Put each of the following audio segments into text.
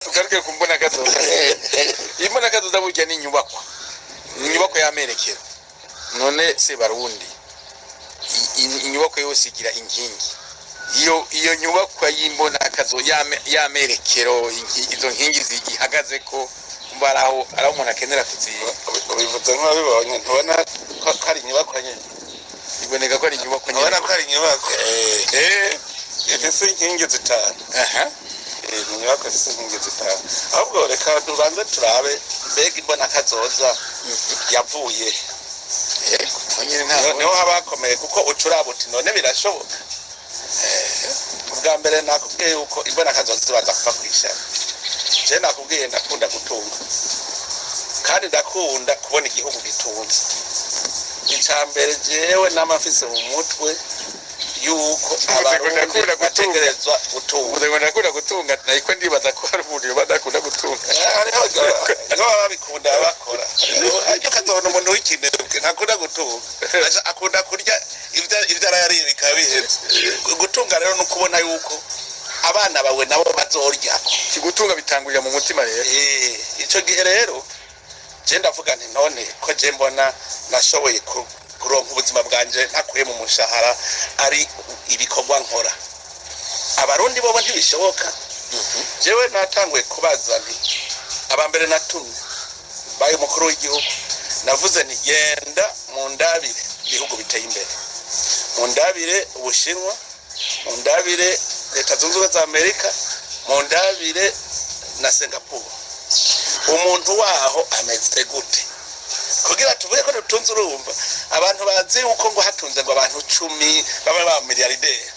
Tugaruke ku mbonakazoza. Imbonakazoza burya ni inyubakwa, ni inyubakwa y'amerekero. None se Barundi, inyubakwa yose igira inkingi. Iyo nyubakwa y'imbonakazo y'amerekero, izo nkingi zihagaze ko mba araho umuntu akenera kuzi. Ubivuze nk'uwabibonye. Ntubona ko ari inyubakwa nyine? Iboneka ko ari inyubakwa nyine. Ntubona ko ari inyubakwa ifise inkingi zitanu? Aha. Ni inyubakwa ifise inkingi zitanu. Ahubwo reka tubanze turabe mbega imbonakazoza yavuye. Yego, naho nyine ntabwo Niho haba hakomeye, kuko uca uraba uti: "None birashoboka?" Ubwa mbere nakubwiye yuko imbonakazoza zibanza kuva kw'ishami. Je nakubwiye, ndakunda gutunga kandi ndakunda kubona igihugu gitunze. Ica mbere jewe nama mfise mu mutwe yuko Abarundi Ndakunda gutunga. bategerezwa gutunga. Uvuze ngo ndakunda gutunga, nariko ndibaza ko hari umuntu yoba adakunda gutunga. Hariho baba babikunda, bakora, ariko ukazobona umuntu w'ikinebwe ntakunda gutunga. Akunda kurya ibyo arayariye bikaba biheze. Gutunga rero ni ukubona yuko abana bawe nabo bazoryako. Gutunga bitangurira mu mutima rero. Ico gihe rero je ndavuga nti: "None ko je mbona nashoboye kuronka ubuzima bwanje ntakuye mu mushahara, ari ibikorwa nkora, Abarundi bobo ntibishoboka?" Jewe natanguye kubaza nti abambere natumye baye umukuru w'igihugu, navuze nti: "Genda mu ndabire ibihugu biteye imbere, mu ndabire Ubushinwa, mu ndabire Leta Zunze Ubumwe za Amerika, mu ndabire na Singapore, umuntu waho ameze gute, kugira tuvuge ko dutunze." Urumva, abantu bazi yuko ngo hatunze ngo abantu 10 baba ba miliyarideri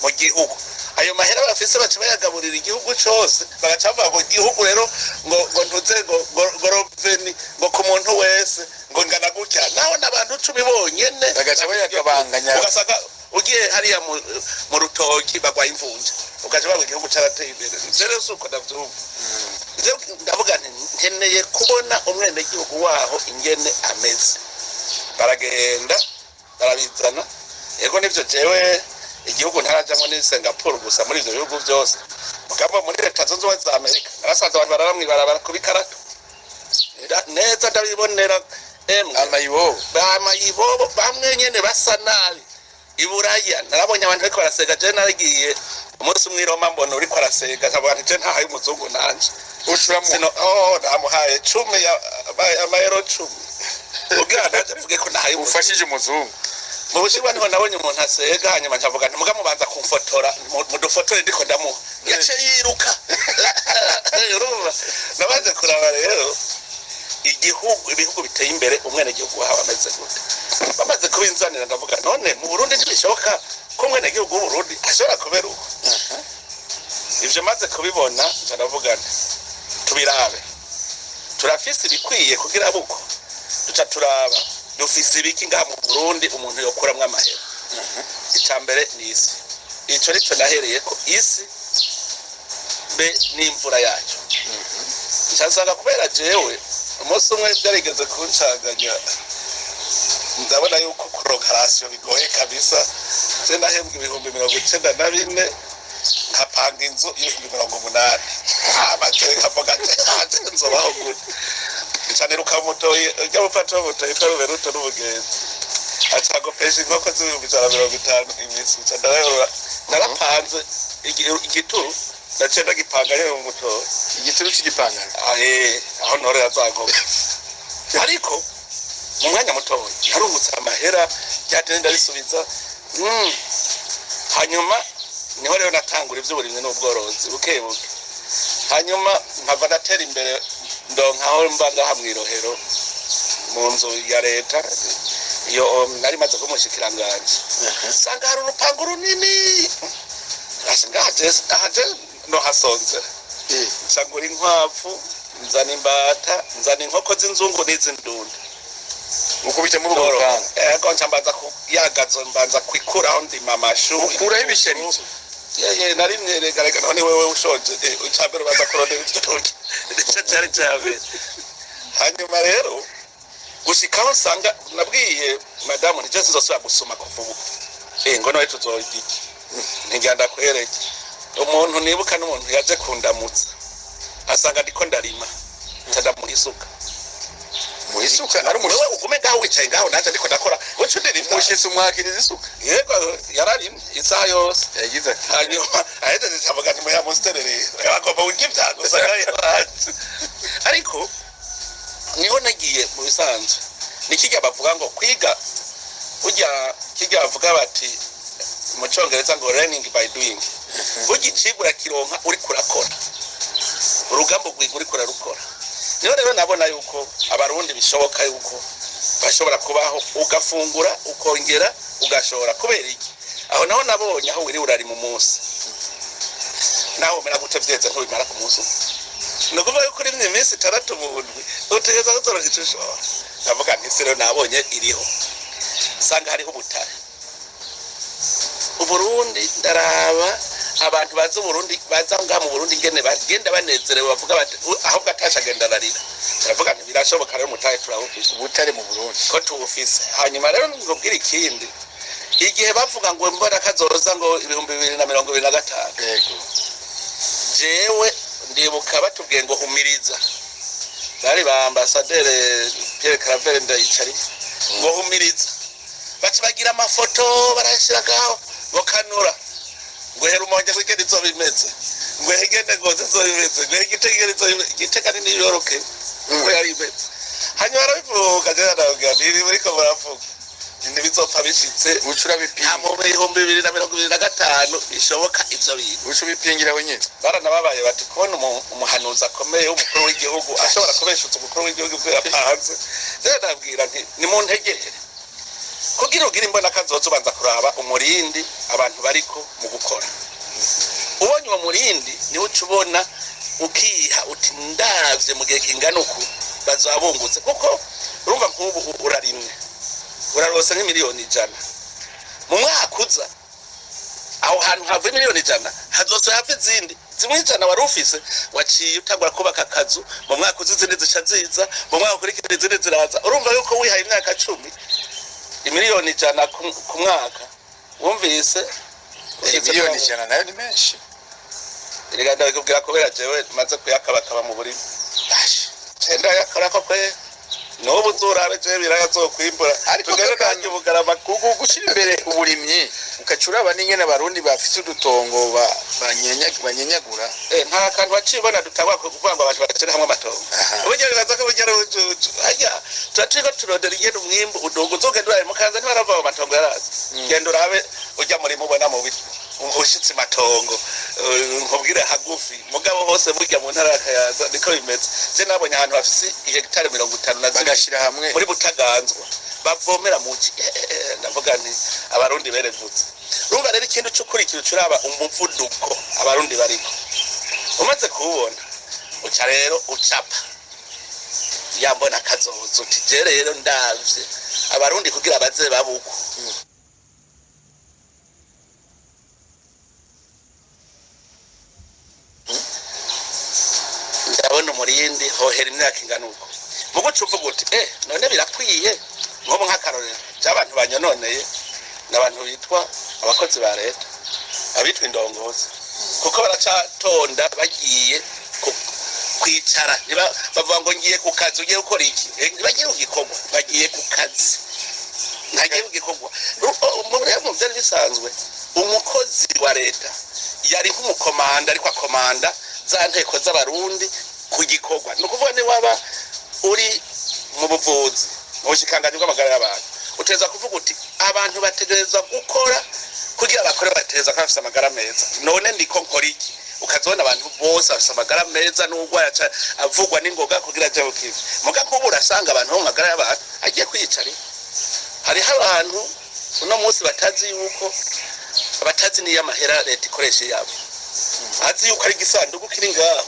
mu gihugu, ayo mahera bafise baca bayagaburira igihugu cose, bagaca bavuga ngo igihugu rero ngo ntuze ngo revenu ngo ku muntu wese ngo ngana gutya, naho n'abantu 10 bonyene. Bagaca bayagabanganya. Ugasanga ugiye hariya mu rutoki bagwaye imvunja, ugaca bavuga igihugu carateye imbere. Rero si uko ndavyumva. Jewe ndavuga nti nkeneye kubona umwenegihugu waho ingene ameze. Baragenda barabizana. Yego nivyo, jewe igihugu ntarajamwo ni Singapore gusa muri ivyo bihugu vyose. Mugabo muri Leta Zunze Ubumwe za Amerika narasanze abantu barara mw'ibarabara ku bikarato. Neza ndabibonera emwe. Amayibobo. Bamayibobo bamwe nyene basa nabi. Iburaya narabonye abantu bariko barasega. Je naragiye umunsi umwe i Roma, mbona uriko arasega, nkavuga nti: "Je ntahaye umuzungu nanje." Ushuramo. Sino oh, namuhaye 10 ya amayero 10 kugira naje mvuge ko nahaye umuzungu. Ufashije umuzungu. Mu Bushinwa niho nabonye umuntu asega, hanyuma nkavuga nti: "Muga mubanza kumfotora, mudufotore ndiko ndamuha." Yaciye yiruka. Urumva, nabanje kuraba rero igihugu, ibihugu biteye imbere, umwenegihugu wawe ameze gute. Bamaze kubinzanira, ndavuga: "None mu Burundi ntibishoboka ko umwenegihugu w'Uburundi ashobora kubera uko?" Ivyo maze kubibona, nca ndavuga nti: "Tubirabe, turafise ibikwiye kugira buko." Duca turaba dufise ibiki ngaha mu Burundi umuntu yokuramwo amahera. Ica mbere ni isi. Ico nico nahereyeko, isi be n'imvura yacu. Nca nsanga kubera jewe umunsi umwe byarigeze kuncanganya, ndabona yuko kuronka ration bigoye kabisa. Je nahembwa 94,000, nkapanga inzu y'80,000. Amaze nkavuga ati: "Anje nzobaho gute?" Nca niruka mutoyi ujya mufata mutoyi yitwa Ruberuto n'umugenzi, acagopesha inkoko z'150,000 iminsi. Nca ndarayora, narapanze igituru, naciye ndagipanga nyene mu mutoyi. Igituru c'igipangano. Ahe aho ntorera za nkoko, ariko mu mwanya mutoya narungutse amahera, ryatende ndarisubiza. Hanyuma niho rero natangura ivy'uburimyi n'ubworozi buke buke, hanyuma nkava ndatera imbere, ndonka aho mba ngaha mw'irohero mu nzu ya leta. Iyo nari maze kuba umushikiranganji, nsanga hari urupangu runini. Ngaha aha je nohasonzera. Nca ngura inkwavu, nzana imbata, nzana inkoko z'inzungu n'iz'indundi. Ukubita muri urwo rupangu. Ego, nca mbanza kuyagazo, mbanza kwikuraho, ndima amashu. Ukuraho ibisharizo. Yeye, narimye. Rega rega, none wewe ushonje, ica mbere ubanza kurondera ivyo urya, nico cari ca mbere. Hanyuma rero gushikaho nsanga nabwiye madamu nti: "Je sinzosubira gusoma kuva ubu." Ngo none tuzorya iki? Ntigira ndakwereke umuntu nibuka n'umuntu yaje kundamutsa. Asanga ndiko ndarima, nca ndamuha isuka. Mu isuka ari Wewe umushitsi? Ugume ngaho wicaye ngaho, nanje ndiko ndakora, uca undirima. Umushitsi umwakiriza isuka? Yego, yararimye isaha yose. Yagize ati: Hanyuma ahejeje avuga ati: "Muya musiterere agomba kurya ibyago usanga yaraje." Ariko niho nagiye mu bisanzwe, ni kijya bavuga ngo kwiga burya, kijya bavuga bati mu Cyongereza ngo "learning by doing". Burya icigwa urakironka uriko urakora, urugamba ugwiga uriko urarukora. Niho rero nabona yuko Abarundi bishoboka yuko bashobora kubaho, ugafungura, ukongera ugashora. Kubera iki? Aho naho nabonye aho wiri urarima umunsi, naho umera gute, vyeze ntubimara ku munsi umwe. Ni ukuvuga yuko urimye iminsi 6 mu ndwi, utegereza kuzoronka ico ushora. Ndavuga nti isi rero nabonye iriho, nsanga hariho ubutare. Uburundi, ndaraba abantu baza Uburundi, baza ngaha mu Burundi, ingene bagenda banezerewe, bavuga bati: "Ahubwo atashe agenda ararira." Turavuga nti birashoboka rero, umutahe turawufise. Ubutare mu Burundi. Ko tuwufise. Hanyuma rero nkubwira ikindi: igihe bavuga ngo mbona kazoza ngo 2025, jewe ndibuka batubwiye ngo humiriza, bari ba ambasaderi Pierre Claver Ndayicariye, ngo humiriza, baca bagira amafoto barayashiragaho ngo kanura, ngo hera umonge ngo ingene izoba imeze, ngo ingene Ngozi izoba imeze, ngo Igitega ingene izoba imeze. Igitega ni New York uko yari imeze. Hanyuma barabivuga, jewe ndababwira nti ibi muriko muravuga ntibizopfa bishitse. Uca urabipinga. Nta mu 2025 bishoboka ivyo bintu. Uca ubipingira wenyine. Baranababaye bati kubona umuhanuzi akomeye w'umukuru w'igihugu ashobora kubeshutsa umukuru w'igihugu ibyo yapanze. Rero ndabwira nti nimuntegere, kugira ugire imbona kazoza ubanza kuraba umurindi abantu bariko mu gukora. Ubonye uwo murindi, niwo uca ubona ukiha uti ndavye mu gihe kingana uku bazoba bungutse. Kuko urumva nk'ubu urarimye, urarose nk'imiliyoni 100 mu mwaka uza, aho hantu hava imiliyoni 100 hazose hava izindi zimwe 100 wari ufise. Waciye utangura kubaka akazu, mu mwaka uza izindi zica ziza, mu mwaka ukurikira izindi ziraza. Urumva yuko wihaye imyaka 10, imiliyoni 100 ku mwaka, wumvise? 100 miliyoni nayo ni menshi. Reka ndabikubwira, kubera jewe maze kuyakabakaba mu burima, cenda yakorako kwe, n'ubu uzurabe jewe biraya zokwimbura. Ariko tugende nanjye Ubugarama. Gushyira imbere uburimyi, ugaca uraba n'ingene Abarundi bafise udutongo banyenyagura. Nta kantu waciye ubona dutangwa kuvuga ngo abantu bashyire hamwe amatongo. Uburyo bibaza ko burya ari ubucucu, harya tuba turiko turondera ingene umwimbu uduga. Uzogenda urabe mu Kayanza, ntibarava mu matongo yaraza. Genda urabe ujya murima ubona mubi ushitse matongo. Nkubwire hagufi, mugabo hose burya mu ntara ya Kayanza niko bimeze. Je nabonye ahantu hafise ihegitari 52 bagashyira hamwe muri Butaganzwa, bavomera mu ki. Ndavuga nti Abarundi berevutse. Urumva rero ikintu c'ukurikira, ucuraba umuvuduko Abarundi bariko. Umaze kuwubona, uca rero ucapa yambona kazoza uti je rero ndavye Abarundi kugira baze babuko. Ndabona umurindi hohera imyaka ingana uko, mu guca uvuga uti none birakwiye. Nk'ubu nk'akarorero cy'abantu banyononeye ni abantu bitwa abakozi ba leta, abitwa indongozi, kuko baracatonda bagiye kwicara. Bavuga ngo ngiye ku kazi. Ugiye gukora iki? Ntibagiye ku gikorwa, bagiye ku kazi, ntagiye ku gikorwa. Mu byari bisanzwe, umukozi wa leta yari nk'umukomanda, ariko akomanda za nteko z'Abarundi ku gikorwa. Ni ukuvuga ni waba uri mu buvuzi, mu bushikiranganji bw'amagara y'abantu, uteza kuvuga uti abantu bategerezwa gukora, kugira bakore bategerezwa kuba bafise amagara meza. None ndiko nkora iki? Ukazibona abantu bose bafise amagara meza, n'urwaye aca avugwa n'ingoga kugira aje kukiva. Muga nk'ubu urasanga abantu bo mu magara y'abantu agiye kwiyicarira. Hariho abantu uno munsi batazi yuko, batazi niyo amahera leta ikoresha yabo, azi yuko ari igisanduku kiri ngaho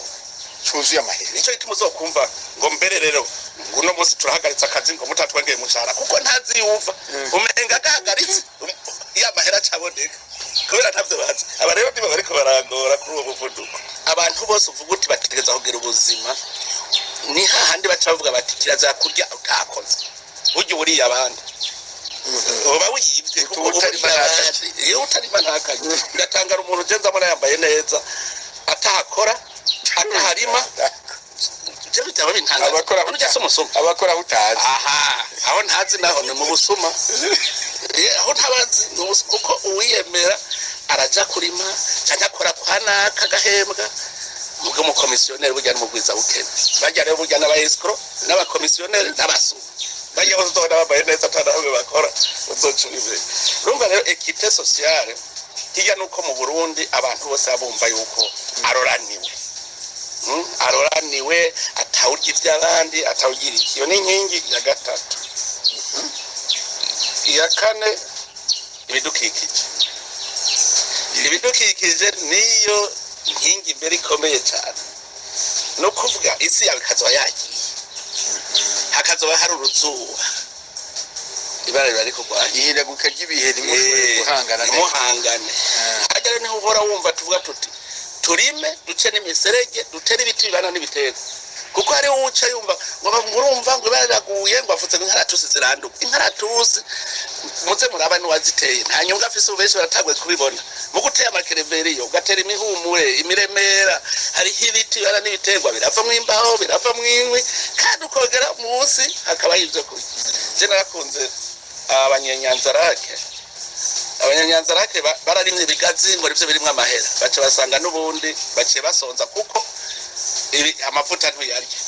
cuzuye amahera. Nicyo gituma uzokumva ngo mbere rero ngo uno munsi turahagaritse akazi ngo mutatwongeye umushahara, kuko ntazi yuva umenga agahagaritse ya mahera acaboneka, kubera ntavyo bazi. Aba rero nibo bariko baragora kuri uwo muvuduko. Abantu bose uvuga uti bategereza kugira ubuzima, ni hahandi baca bavuga bati kirazira kurya utakoze, burya uburiye abandi uba wiyibye, kuko Utarima uburiye ntakarye. abandi. Iyo utarima ntakarye. Ndatangara umuntu ugenzamo yambaye neza atahakora. Ataharima. Ivyo bitaba bintangaza. Abakora None urya si umusuma? Abakora aho utazi. Aha aho ntazi naho ni mu busuma. Aho ntabazi ni ubusuma, kuko uwiyemera araja kurima canke akora kwa naka agahembwa. Muga umukomisiyoneri burya n'umugwiza bukene. Barya rero burya n'aba escrocs n'abakomisiyoneri n'abasuma, barya bose uzobona bambaye neza atanahamwe bakora, uzoca ubimenya. Urumva rero, équité sociale hirya nuko mu Burundi abantu bose baba bumva yuko aroraniwe. Aroraniwe, atawurya iby'abandi, atawugira iki. Iyo ni inkingi ya gatatu. Iya kane, ibidukikije. Ibidukikije niyo nkingi mbere ikomeye cyane. Ni ukuvuga isi yawe ikazoba yagiye, hakazoba hari uruzuba, ibara riba rikurwanya. Ihindagurika ry'ibihe, ntimushobore guhangana neza. Ntimuhangane. Hajya rero niho uhora wumva tuvuga tuti turime, duce n'imiserege, dutere ibiti bibana n'ibiterwa, kuko hariho uwuca yumva ngo murumva ngo ibara riraguye, ngo afutse ngo inkaratusi ziranduka. Inkaratusi muze muraba n'uwaziteye nta nyungu afise. Ubu benshi baratanguye kubibona. Mu gutera amakereveriyo, ugatera imihumure, imiremera, hariho ibiti bibana n'ibiterwa, biravamwo imbaho, biravamwo inkwi, kandi ukongera munsi hakabaho ibyo kurya. Je narakunze abanyenyanzarake. Abanyanyanzarake bararimye ibigazi ngo nivyo birimwo amahera, baca basanga n'ubundi baciye basonza, kuko ibi amavuta ntuyarya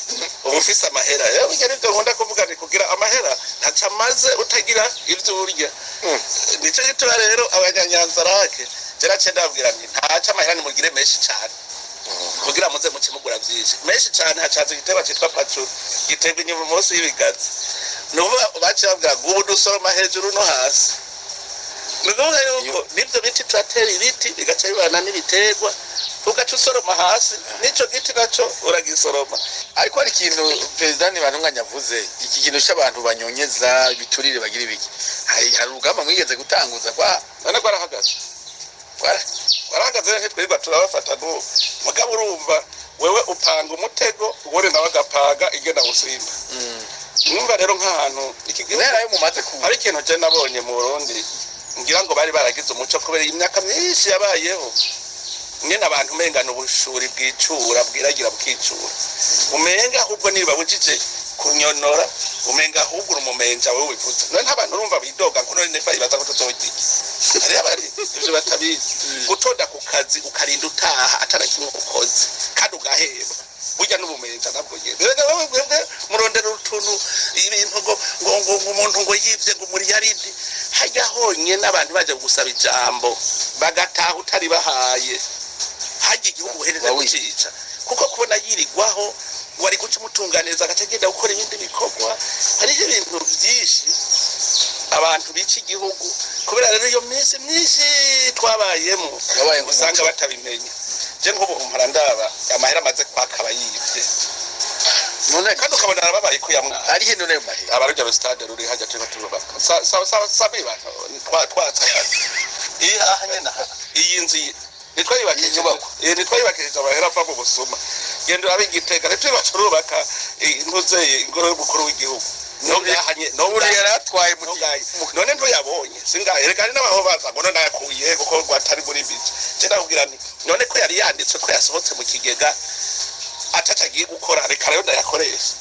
uba ufise amahera. Rero burya nivyo nkunda kuvuga, ni kugira amahera ntaco amaze utagira ivyo urya. Nico gituma rero abanyanyanzarake je naciye ndababwira nti ntaco amahera, nimugire menshi cane kugira muze muce mugura vyinshi menshi cane. Hacaza igiterwa citwa pacura, giterwa inyuma munsi y'ibigazi. Ni ukuvuga baciye babwira ngo ubu dusoroma hejuru no hasi. Ni ukuvuga yuko n'ibyo biti turatera ibiti bigaca bibana n'ibiterwa, ugaca usoroma hasi, n'ico giti naco uragisoroma. Ariko hari ikintu perezida Ntibantunganya avuze, iki kintu cy'abantu banyonyeza ibiturire, bagira ibiki. Hari urugamba mwigeze gutanguza kwa None rwarahagaze. Rwarahagaze rero, ntitwirirwa turabafata n'ubu. Mugabo urumva, wewe upanga umutego, uwundi nawe agapanga igenda gusimba. Mwumva rero nk'ahantu iki gihugu Intera yo mumaze ku hari ikintu je nabonye mu Burundi, ngira ngo bari baragize umuco kubera imyaka myinshi yabayeho nyene, abantu umenga ni ubushuri bwicura, bwiragira bukicura. Umenga ahubwo niba bujije kunyonora, umenga ahubwo uri umumenja wewe wivuze. None nk'abantu urumva bidoga ngo none neva ibaza ko tuzorya iki? Hariho abari ivyo batabizi. Gutonda ku kazi ukarinda utaha atana kimwe ukoze kandi ugahembwa, burya n'ubumenja nabwo nyene. Rega wewe, mwebwe murondera utuntu, ibintu ngo umuntu ngo yivye ngo muri yaridi hajya honyene, abantu baje gusaba ijambo bagataha utari bahaye, hajya igihugu uhereza kucica, kuko kubona yirigwaho wari guca umutunganiriza agaca agenda gukora ibindi bikorwa. Hariho ibintu byinshi abantu bica igihugu kubera rero iyo minsi myinshi twabayemo Wabaye nk'umuco. usanga batabimenya. Je nk'ubu mpora ndaba amahera amaze kwaka abayivye, None kandi ukabona arababaye ko yamwaka. Ari hino nayo mahera? Abarujya stade ruri hajya turiko turubaka, sa sa sa sa twatsa iyi aha nyene aha, iyi nzu iyi nitwayubakishije. Iyi nyubako. Iyi nitwayubakishije amahera ava mu busuma. Genda urabe Igitega, ntitwibaca urubaka ntuzeye ingoro y'umukuru w'igihugu no ngaha nyene no Ubu ngaha. yari atwaye mu Ntungaye. None ntuyabonye singaye? Reka hari n'abaho baza ngo none ayakuye kuko ngo atari muri bije. Je ndakubwira nti none ko yari yanditswe ko yasohotse mu kigega ataco agiye gukora, reka rero ndayakoresha,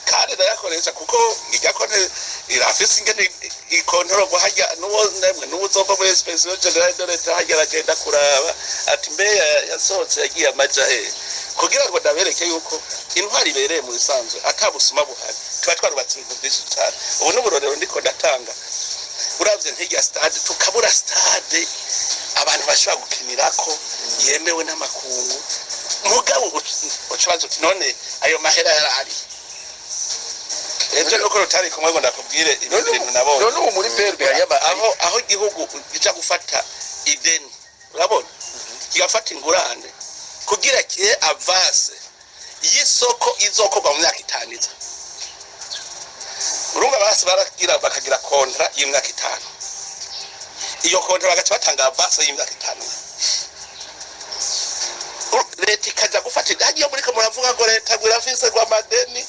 kandi ndayakoresha kuko irya konte irafise ingene ikontororwa harya. N'uwo nemwe n'uwo uzova muri inspection générale de l'État harya aragenda kuraba ati mbe yasohotse yagiye amaja he, kugira ngo ndabereke yuko intwari ibereye mu bisanzwe ata busuma buhari. Tuba twarubatse ibintu byinshi cyane. Ubu n'uburorero ndiko ndatanga, uravye nk'irya stade, tukabura stade abantu bashobora gukinirako yemewe n'amakungu. Mugabo ucubaza uti none ayo mahera yarari ejo nuko rutari kumwe ngo ndakubwire ibindi bintu nabonye. None ubu muri BRB hariyo Aho igihugu gija gufata ideni, urabona kigafata ingurane kugira kihe avance y'isoko izokorwa mu myaka 5 iza. Urumva basi baragira bakagira contrat y'imyaka 5, iyo contrat bagaca batanga avance y'imyaka 5. Leta ikaja gufata ideni iyo muriko muravuga ngo leta ngo irafise ngo amadeni.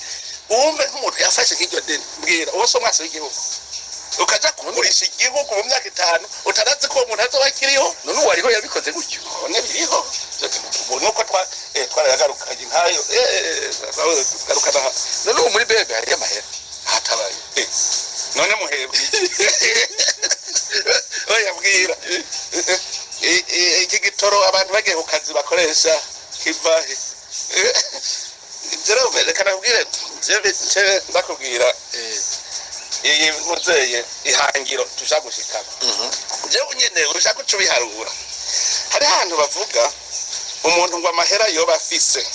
Wumve nk'umuntu yafashe nk'iryo deni, mbwira uwo so mwasi w'igihugu. Ukaja kugurisha igihugu mu myaka 5 utarazi ko uwo muntu azoba akiriho. None uwo ariho yabikoze gutyo? None biriho. Ubu nuko twarayagarukanye nkayo, garukana. None ubu muri BRB hariyo amahera? Hatabaye. None muhebwe iki? Oya, bwira. Iki gitoro abantu bagiye ku kazi bakoresha kiva he? Jerome, reka nakubwire, jewe ndakubwira iyi muzeye ihangiro tushaka gushikako. Jewe nyene ushaka uca ubiharura. Hari ahantu bavuga umuntu ngo amahera yoba afise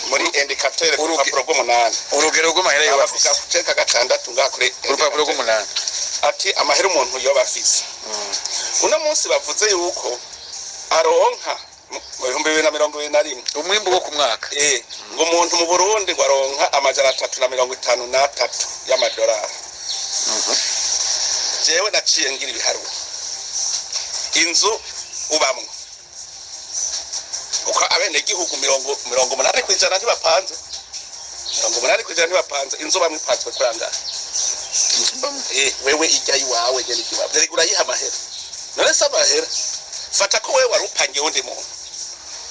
muri indicateur ku rupapuro rw'umunani. Urugero rw'amahera yoba Bavuga afise. ku ceka gatandatu ngaha kuri Urupapuro rw'umunani. Ati amahera umuntu yoba afise uno munsi, bavuze yuko aronka mu 2021. Umwimbu wo ku mwaka. Ngo umuntu mu Burundi ngo aronka 353 y'amadolari. Jewe naciye ngira ibiharuro. Inzu ubamwo, uko abenegihugu 80% ntibapanze, 80% ntibapanze. Inzu bamwe ipanzwe kuri angahe? Wewe ijya iwawe nyene, iwawe erega urayiha amahera. None se amahera, fata ko wewe wari upangiye uwundi muntu,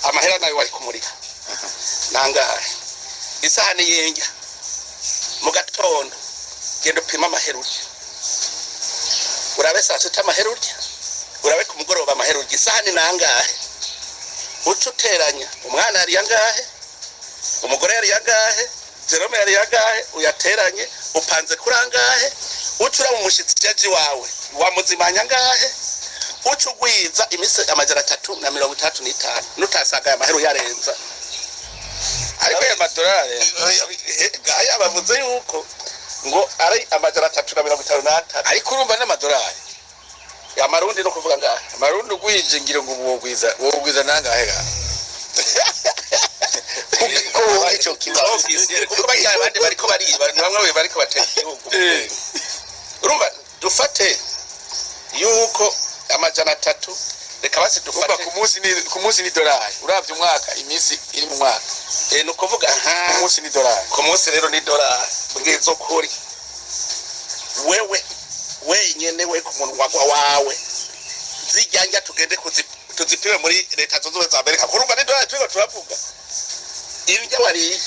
amahera nawe wari kumurika nangahe? Isahani y'indya mu gatondo, genda upime amahera urya, urabe saa sita amahera urya, urabe ku mugoroba amahera urya, isahani nangahe? Uca uteranya: umwana yari angahe, umugore yari angahe, Jerome yari angahe, uyateranye, upanze kuri angahe? Uca uraba umushitsi yaje iwawe, wamuzimanya angahe? Uca ugwiza iminsi 365, nutasanga aya mahera uyarenza. Ariko aya madolari? Aya bavuze yuko ngo ari 353. Ariko urumva n'amadolari. Amarundi no kuvuga ngahe? Amarundi ugwije, ngira ngo wogwiza nangahe ga? Ko wumva ico kibazo? Kuko barya abandi bariko bariba, ni bamwe bariko batera igihugu. Urumva, dufate yuko 300, reka basi Urumva, dufate. ku munsi ni dolari. Uravye umwaka, iminsi iri mu mwaka. Ni ukuvuga Ku aha munsi ni dolari. Ku munsi rero ni dolari. Bwizo kuri wewe wenyene, we ku munwa wawe, zijyanja tugende tuzipime muri Leta Zunze Ubumwe za Amerika. Kurumva ni dolari turiko turavuga. Ibyo wariye,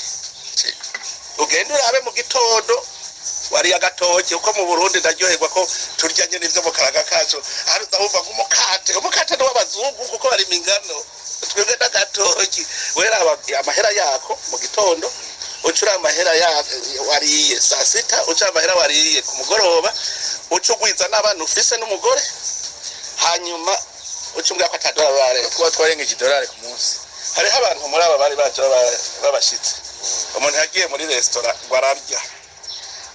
ugende urabe mu gitondo wariye agatoki, kuko mu Burundi ndaryoherwa ko turya nyene ivyo mu karaga kacu. Hano uzahumva ngo umukate, umukate ni w'abazungu kuko barima ingano, twebwe n'agatoki. Weraba amahera yako mu gitondo, ucura amahera ya wariye saa sita, uca amahera wariye ku mugoroba, uca ugwiza n'abana ufise n'umugore, hanyuma uca umbwira ko atadolari urarenza. Kuba twarengeje idolari ku munsi. Hariho abantu muri aba bari baje b'abashitsi. Umuntu yagiye muri resitora ngo ararya,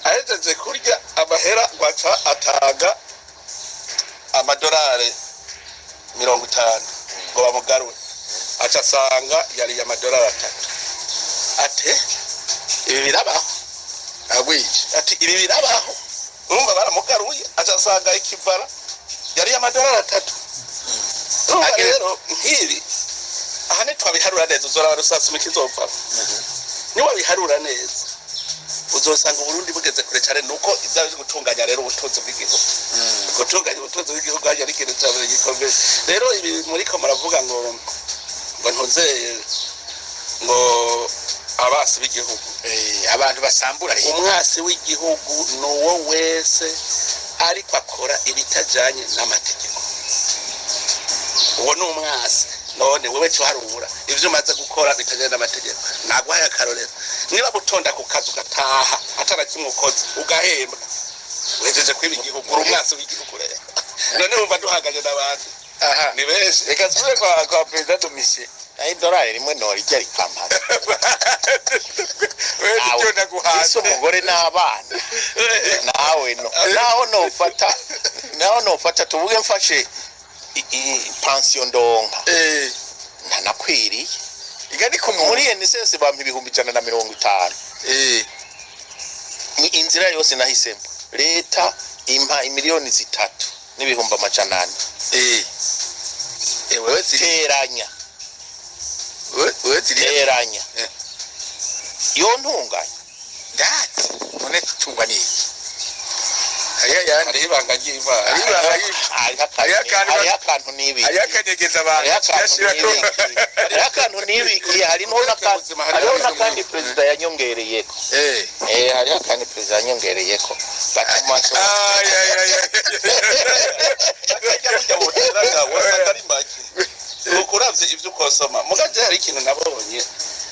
ahejeje kurya amahera ngo aca atanga amadolari 50 ngo bamugarure, aca asanga yariye amadolari 3. Ate ibi birabaho? Agwije. Ati ibi birabaho? Urumva baramugaruye, aca asanga ikivara yariye amadolari 3. Urumva rero nk'ibi aha ntitwabiharura neza, uzoraba rusasuma ikizopfa. Niwabiharura neza uzosanga Uburundi bugeze kure cyane. Nuko ibyaje gutunganya rero ubutunzi bw'igihugu, gutunganya ubutunzi bw'igihugu hajya ari ikintu cya mbere gikomeye. Rero ibi muriko muravuga ngo ntuzeye ngo abasi b'igihugu. Abantu basambura rero. Umwasi w'igihugu ni uwo wese ariko akora ibitajanye n'amategeko, uwo ni umwasi. None wewe cuharura ivyo umaze gukora bitajanye n'amategeko. Naguhaye akarorero: niba gutonda ku kazi ugataha atana kimwe ukoze ugahembwa, uhejeje kwiba igihugu, uri umwasi w'igihugu. Rero none wumva duhanganye n'abandi Aha. ni benshi. Reka nsubire kwa perezida Domitien. Naho idolari rimwe norijya rikampara. Wewe nicyo naguhaze. Ese umugore n'abana nawe no naho nofata tuvuge mfashe pansiyo ndonka, ntanakwiriye. Iga ni ku muntu. Muri INSS bampa 150,000. Ni inzira yose nahisemo. Leta impa 3,400,000. Wewe ziri Teranya. Wewe ziri Teranya. Yo ntunganya. Ndati none tutungwa n'iki? Hariho ayandi. Hariho ibanga ry'Imana. Hariho ibanga Hariho akantu, hariho akantu nibikiye. Hariho akanyegeza abantu. Hariho akantu yashirako. nibikiye, hariho akantu nibikiye, hariho Ubuzima, hariho hariho ubuzima. n'akandi perezida yanyongereyeko. Hariho akandi perezida yanyongereyeko gatuma Ay, ay, ay, ay. Akajya burya buteraga wasanga ari make ukuravye ivyo ukosoma. Mugaje hari ikintu nabonye,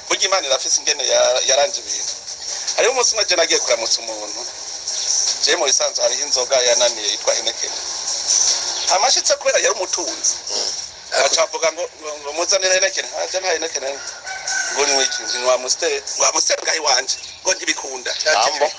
burya Imana irafise ingene yaranje ibintu. Hariho umunsi umwe je nagiye kuramutsa umuntu, je mu bisanzwe hariho inzoga yananiye yitwa Heineken. Amashitse kubera yari umutunzi, aca avuga ngo muzanire Heineken. Aje nta Heineken, ngo nywe iki? Nywa Amstel, ngo Amstel ngaho iwanje ngo ntibikunda. Ambo.